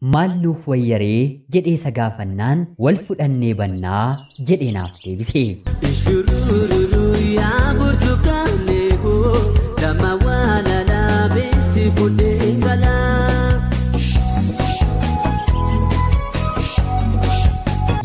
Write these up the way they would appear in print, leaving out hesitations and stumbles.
Maal nuuf wayyaree jedhee isa gaafannaan wal fudhannee bannaa jedhee naaf deebise. Ishurururu yaa burtukaanee hoo lama waa lalaabee si fuudhee galaa.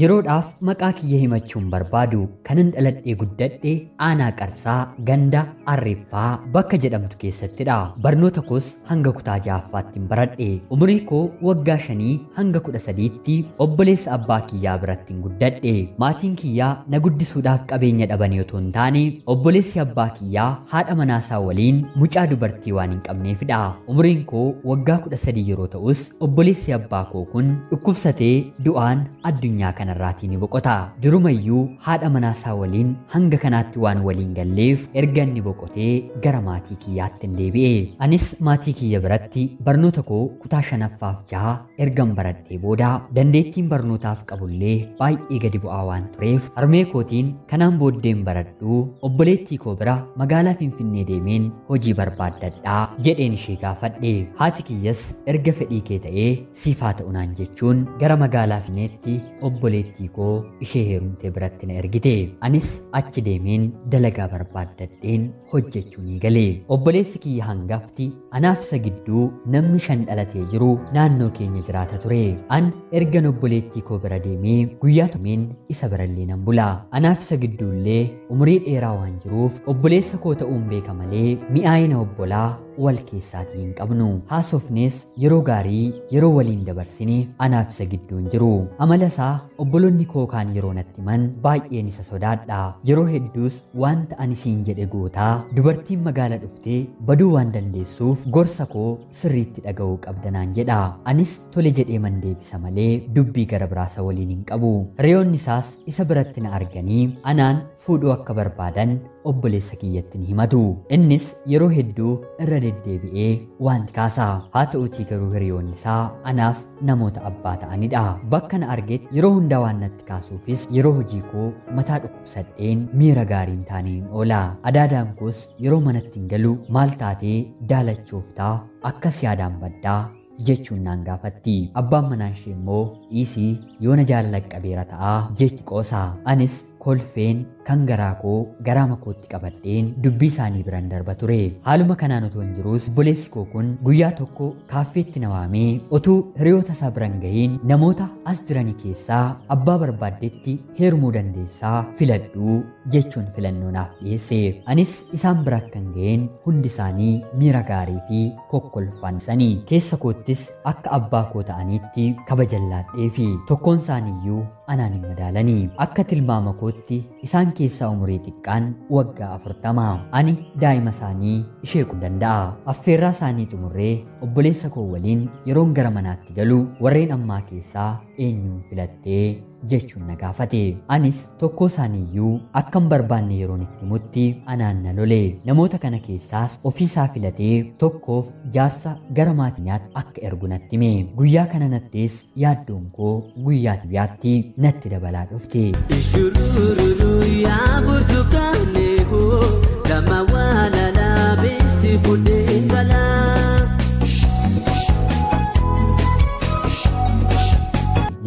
Yeroodhaaf maqaa kiyya himachuun barbaadu kanan dhaladhee guddadhe aanaa Qarsaa ganda Arriffaa bakka jedhamtu keessattidha. Barnoota koos hanga kutaa ja'affaatti baradhe. Umurii koo waggaa 5 hanga 13tti obboleessa abbaa kiyyaa biratti guddadhe. Maatiin kiyyaa na guddisuudhaaf qabeenya dhabanii otoo hin taane obboleessi abbaa kiyyaa haadha manaasaa waliin mucaa dubartii waan hin qabneefidha. Umuriin koo waggaa 13 yeroo ta'us obboleessi abbaa koo kun dhukkubsatee du'aan addunyaa kanarraatii ni boqota. Durumayyuu haadha manaasaa waliin hanga kanaatti waan waliin galleef erga inni boqotee gara maatii kiyyaatti hin deebi'e. Anis maatii kiyya biratti barnoota koo kutaa 5ffaaf 6 ergan baradhee booda dandeettiin barnootaaf qabullee baay'ee gadi bu'aa waan tureef harmee kootiin kanaan booddeen baradhuu obboleettii koo bira magaalaa Finfinnee deemeen hojii barbaaddadhaa jedheen ishee gaafadhe. Haati kiyyas erga fedhii kee ta'ee siif haa ta'u naan jechuun gara magaalaa Finfinneetti obboleettii koo ishee heerumtee biratti na ergite. Anis achi deemeen dalagaa barbaaddadheen hojjechuu ni gale. Obboleessi kiyya hangafti anaaf isa gidduu namni 5 dhalatee jiru naannoo keenya jiraata ture. An ergan obboleettii koo bira deemee guyyaa tumeen isa birallee nan bula. Anaaf isa gidduullee umurii dheeraa waan jiruuf obboleessa koo ta'uun beeka malee mi'aayina obbolaa wal keessaatii hin qabnu. Haasofnes yeroo gaarii yeroo waliin dabarsine anaaf isa gidduu hin jiru. Amala isaa obboloonni koo kaan yeroo natti himan baay'een isa sodaadha. Yeroo hedduus wanta ani siin jedhe gootaa dubartiin magaala dhuftee baduu waan dandeessuuf gorsa koo sirriitti dhaga'uu qabda naan jedha. Anis tole jedhee man deebisa malee dubbii gara biraasa waliin hin qabu. Hiriyoonni isaas isa biratti na arganii anaan fuudhuu akka barbaadan obboleessa kiyyatti ni himatu. Innis yeroo hedduu irra deddeebi'ee wanti kaasa. Haa ta'utii garuu hiriyoonni isaa anaaf namoota abbaa ta'anidha. Bakka na argetti yeroo hundaa waan natti kaasuufis yeroo hojii koo mataa dhukkubsadheen miira gaariin taaneen oola. Adaadaan koos yeroo manatti hin galu maal taatee daalachooftaa akkas yaadaan baddaa jechuun naan gaafatti. Abbaan manaa ishee immoo dhiisii yoona jaalala qabeera ta'aa jechi qoosa. Anis kolfeen kan garaa koo garaa makootti qabadheen dubbii isaanii biran darba ture. Haaluma kanaan otoo hin jiruus obboleessi koo kun guyyaa tokko kaaffeetti na waamee utuu hiriyoota isaa biran gahiin namoota as jiranii keessaa abbaa barbaaddetti heerumuu dandeessaa filadhuu jechuun filannoo naaf dhiyeesse. Anis isaan bira akkan ga'een hundi isaanii miira gaarii fi kokkolfansanii keessa koottis akka abbaa koo ta'aniitti kabajallaadhee fi tokkoon isaaniiyyuu anaan hin madaalanii. Akka tilmaama kootti isaan keessaa umurii xiqqaan waggaa 40. Ani daa'ima isaanii ishee kun danda'a. Affeerraa isaanii xumurree obboleessa koo waliin yeroon gara manaatti galu warreen ammaa keessaa eenyuun filattee jechuun na gaafate. Anis tokko isaaniiyyuu akkan barbaanne yeroon itti himutti anaan na lole. Namoota kana keessaas ofiisaa filatee tokkoof jaarsa gara maatiinyaatti akka ergu natti hime. Guyyaa kana nattees yaaddoon koo guyyaa guyyaatti natti dabalaa dhufte. Ishurururu yaa burtukaanee hoo lama waa lalaabee si fuudhee galaa.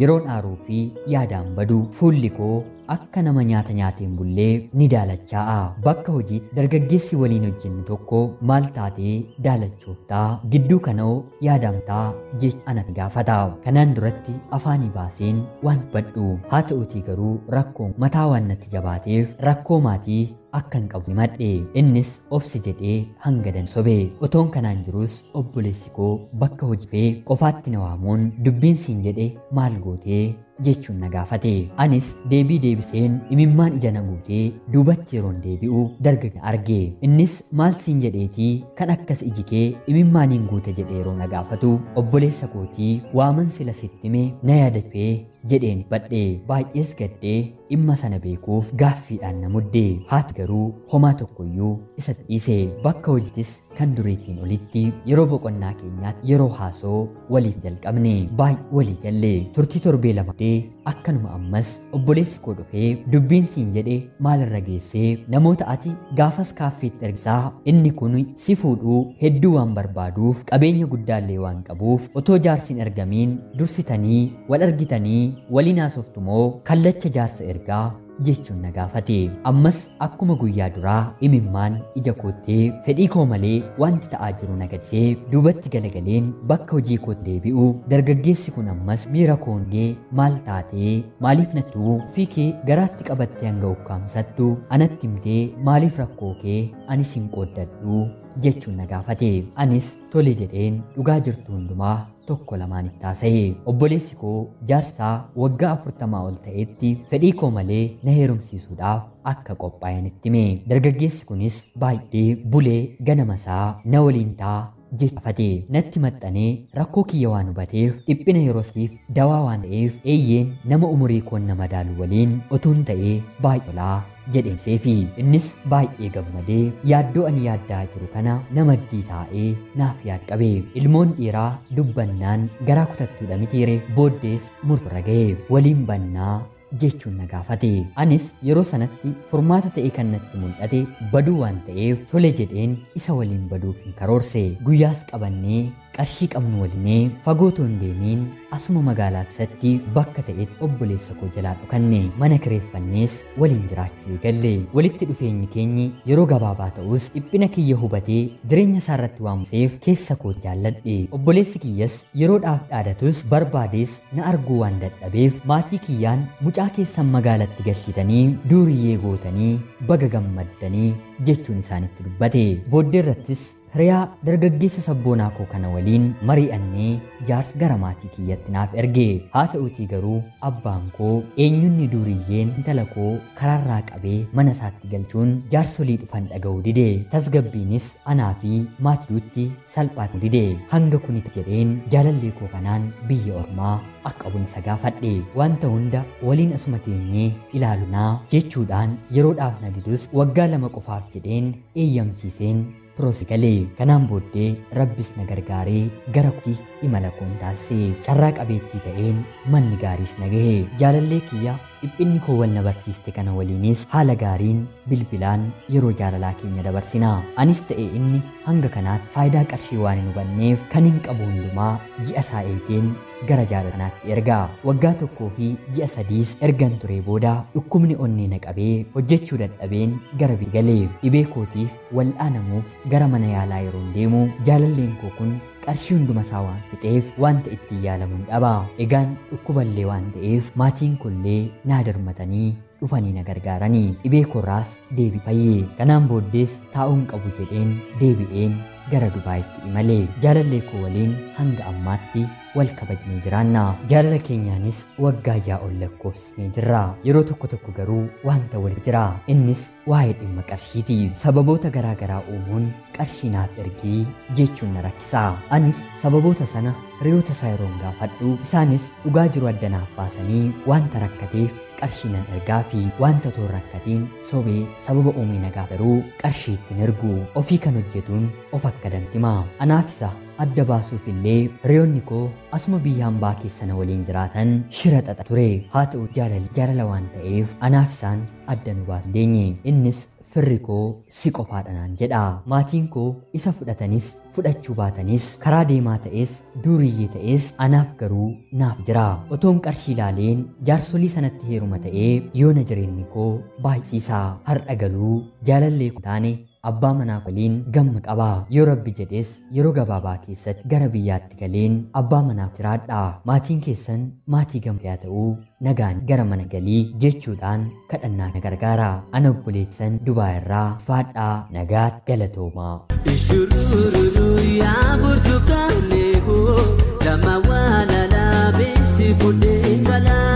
Yeroon aaruu fi yaadaan badu fuulli koo akka nama nyaata nyaateen bullee ni daalachaa'a. Bakka hojiitti dargaggeessi waliin hojjennu tokko maal taatee daalachooftaa gidduu kanoo yaadamtaa jecha ana gaafata. Kanaan duratti afaanii baaseen waan badhu. Haa ta'utii garuu rakkoo mataa waan natti jabaateef rakkoo maatii akka hin qabu himadhe. Innis obsi jedhee hanga dan sobe. Otoon kanaan jirus obboleessi koo bakka hojii qofaatti na waamuun dubbiin siin jedhe maal gootee jechuun na gaafate. Anis deebii deebiseen imimmaan ija na guutee duubatti yeroon deebi'u dargaggeessa arge. Innis maal siin jedheetii kan akkas iji kee imimmaaniin guute jedhee yeroo na gaafatu obboleessa kootii waaman sila sitti hime na yaadachee Jedheen badhee baay'ees gaddee dhimma sana beekuuf gaaffiidhaan na mudde. Haati garuu homaa tokkoyyuu isa dhiise. Bakka hojiitis kan duriitiin olitti yeroo boqonnaa keenyaatti yeroo haasoo waliif jalqabne, baay'ee walii galle. Turtii torbee 2 dee akkanuma ammas obboleessi koo dhufee dubbiin siin jedhe maalirra geessee, namoota ati gaafas kaaffeetti ergisaa inni kun si fuudhuu hedduu waan barbaaduuf, qabeenya guddaallee waan qabuuf, otoo jaarsiin ergamiin dursitanii wal argitanii waliin haasoftu moo kallacha jaarsa ergaa jechuun na gaafate. Ammas akkuma guyyaa duraa imimmaan ija koottee fedhii koo malee wanti ta'aa jiru na gaddee duubatti galagaleen bakka hojii kootti deebi'u. Dargaggeessi kun ammas miira koongee maal taatee, maaliif nattuu ofii kee garaatti qabattee hanga ukkaamsattu anatti himtee, maaliif rakkoo kee anis hin qooddadhu jechuun na gaafate. Anis tole jedheen dhugaa jirtu hundumaa tokko lamaan itti haasa'e. Obboleessi koo jaarsaa waggaa 40 ol ta'etti fedhii koo malee na heerumsiisuudhaaf akka qophaa'e itti hime. Dargaggeessi kunis baay'ee bulee ganama isaa na waliin ta'a jechaafate. Natti maxxanee rakkoo kiyya waan hubateef, dhiphina yeroo saniif dawaa waan ta'eef, eeyyeen nama umurii koon na madaalu waliin otuun ta'ee baay'ee tolaa jedheen seefi. Innis baay'ee gammadee yaaddoo ani yaaddaa jiru kana namaddii taa'ee naaf yaad qabe. Ilmoon dhiiraa dubbannaan garaa kutattuudha mitiire. Booddees murtoorra ga'e. Waliin bannaa jechuun na gaafate. Anis yeroo sanatti furmaata ta'e kan natti mul'ate baduu waan ta'eef tole jedheen isa waliin baduuf hin karoorse. Guyyaas qabannee qarshii qabnu walinee fagoo otoo hin deemiin asuma magaalaa keessatti bakka ta'etti obboleessa koo jalaa dhokanne. Mana kireeffannees waliin jiraachuu eegalle. Walitti dhufeenyi keenyi yeroo gabaabaa ta'us dhiphina kiyya hubatee jireenya isaa irratti waan museef keessa koo jaalladhe. Obboleessi kiyyas yeroodhaaf dhaadatus barbaadees na arguu waan dadhabeef maatii kiyyaan mucaa keessan magaalatti galchitanii duuriyyee gootanii baga gammaddanii jechuun isaanitti dubbate. Booddee irrattis hiriyaa dargaggeessa sabboonaa koo kana waliin mari'annee jaarsa gara maatii kiyyatti naaf erge. Haa ta'uutii garuu abbaan koo eenyunni duuriyyeen intala koo karaarraa qabee mana isaatti galchuun jaarsolii dhufan dhaga'uu dide. Tasgabbiinis anaa fi maatii salphaatti dide. Hanga kuni jedheen jaalallee koo kanaan biyya ormaa akka qabuun isa gaafadhe. Wanta hunda waliin asuma teenyee ilaalunaa jechuudhaan yeroodhaaf na didus waggaa 2 qofaaf jedheen eeyyamsiiseen piroos galee. Kanaan booddee rabbis na gargaaree gara kootti imala koon taasise. Carraa qabeettii ta'een manni gaariis na gahe. Jaalallee kiyya dhiphinni koo wal na barsiiste kana waliinis haala gaariin bilbilaan yeroo jaalalaa keenya dabarsina. Anis ta'e inni hanga kanaatti faayidaa qarshii waan hin hubanneef kan hin qabu hundumaa ji'a isaa eegeen gara jaalala kanaatti erga. Waggaa 1 fi ji'a 3 ergan ture booda dhukkubni onnee na qabee hojjechuu dadhabeen gara biyya galee. Dhibee kootiif wal'aanamuuf gara mana yaalaa yeroon deemu jaalalleen koo kun qarshii hunduma isaa waan fixeef wanta ittiin yaalamuun dhaba. Egaan dhukkuballee waan ta'eef maatiin kollee naa darmatanii dhufanii na gargaaranii. Dhibee koorraas deebi fayyee. Kanaan booddees taa'uun qabu jedheen deebi'een gara Dubaayitti imale. Jaalallee koo waliin hanga ammaatti wal kabajnee jiraanna. Jaalala keenyaanis waggaa 6 ol lakkoofsisnee jirra. Yeroo tokko tokko garuu wanta wal jira. Innis waa'ee dhimma qarshiiti. Sababoota garaa garaa uumuun qarshii naaf ergii jechuun na rakkisa. Anis sababoota sana hiriyoota isaa yeroon gaafadhu isaanis dhugaa jiru adda naaf baasanii wanta rakkateef qarshii nan ergaa fi wanta otoo hin rakkatiin sobee sababa uumee nagaa garuu qarshii ittiin ergu. Ofii kan hojjetuun of akka dantima. Anaaf isa adda baasuuf illee hiriyoonni koo asuma biyya hambaa keessa na waliin jiraatan shira xaxa ture. Haa ta'u jaalala waan ta'eef anaaf isaan adda nu baasu dandeenye. Innis firri koo si qofaadha naan jedha. Maatiin koo isa fudhatanis fudhachuu baatanis karaa deemaa ta'es duuriyyee ta'es anaaf garuu naaf jira. Otoon qarshii ilaaleen jaarsolii sanatti heeruma ta'ee yoona jireenyi koo baay'isiisa. Har'a galuu jaalallee koo taane abbaa manaa waliin gamma qaba. Yoo rabbi jedhes yeroo gabaabaa keessatti gara biyyaatti galeen abbaa manaa jiraadha. Maatiin keessan maatii gammadaa ta'uu nagaan gara mana galii jechuudhaan kadhannaa na gargaara. Ana obboleessan Dubaay irraa faadhaa nagaatti galatoomaa. Ishurururu yaa burtukaanee hoo lama walala beesi fuudhee galaa.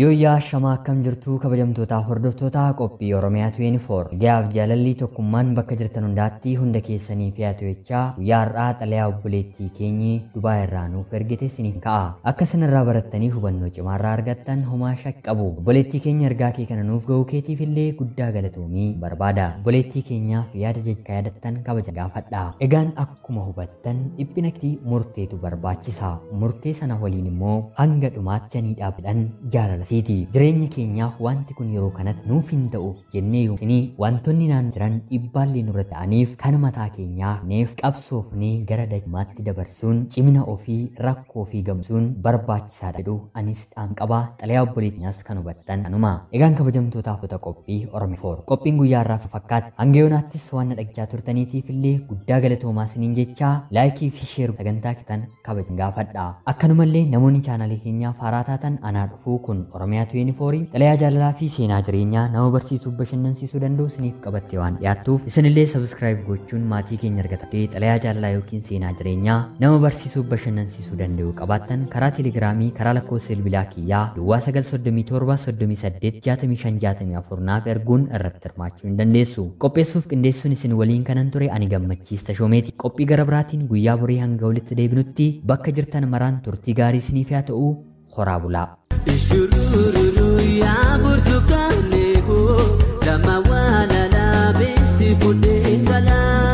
Yooyyaa shamaa, akkam jirtuu kabajamtootaaf hordoftoota qophii Oromiyaa 24? Gaaf jaalalli tokkummaan bakka jirtan hundaatti hunda keessanii fi jechaa, guyyaa har'aa xalayaa obboleettii keenyi Dubaa irraa nuuf ergite isiniif ka'a. Akka isinirraa barattanii hubannoo cimaarraa argattan homaa shakki qabu. Obboleettii keenya, ergaa kee kana nuuf ga'uu keetiif illee guddaa galatoomii barbaada. Obboleettii keenyaaf yaada jecha yaadattan kabaja gaafadha. Egaan akkuma hubattan dhiphinatti murteetu barbaachisa. Murtee sana waliin immoo hanga dhumaatti dhaabdhan jaalala siiti. Jireenya keenyaaf wanti kun yeroo kanatti nuuf hin ta'u jennee yookiin wantoonni naannoo jiran dhiibbaallee nurra ta'aniif kan mataa keenyaa neef qabsoofnee gara dachmaatti dabarsuun cimina ofii rakkoo fi gamsuun barbaachisaadha jedhu anis dhaan qaba. Xalayaa obboleettiyaas kan hubattan kanuma. Egaan kabajamtootaaf qophii Oromiyaa 4 qophiin guyyaa har'aaf fakkaatti. Hanga yoonaattis waan na dhaggeeffachaa turtaniitiif illee guddaa galatoomaa isiniin jechaa, like fi share sagantaa keessan kabajan gaafadha. Akkanumallee namoonni chaanalii keenyaaf haaraa taatan, anaa dhufuu. Kun Oromiyaa 24, xalayaa jaalalaa fi seenaa jireenyaa nama barsiisuuf bashannansiisuu danda'u isiniif qabattee waan dhiyaattuuf, isinillee subscribe gochuun maatii keenya argatee, xalayaa jaalalaa yookiin seenaa jireenyaa nama barsiisuuf bashannansiisuu danda'u qabaattan karaa Telegiraamii, karaa lakkoofsa bilbilaa kiyyaa duwwaa 937 38 65 64 naaf erguun irratti hirmaachuu hin dandeessu. Qopheessuuf qindeessuun isin waliin kanan ture ani Gammachiis Tashoomeeti. Qophii gara biraatiin guyyaa borii hanga walitti deebinutti bakka jirtan maraan turtii gaarii isiniif haa ta'u, horaa bulaa. Ishurururu yaa burtukaanee hoo, lama waa lalaa beeksi fuudhee galaa.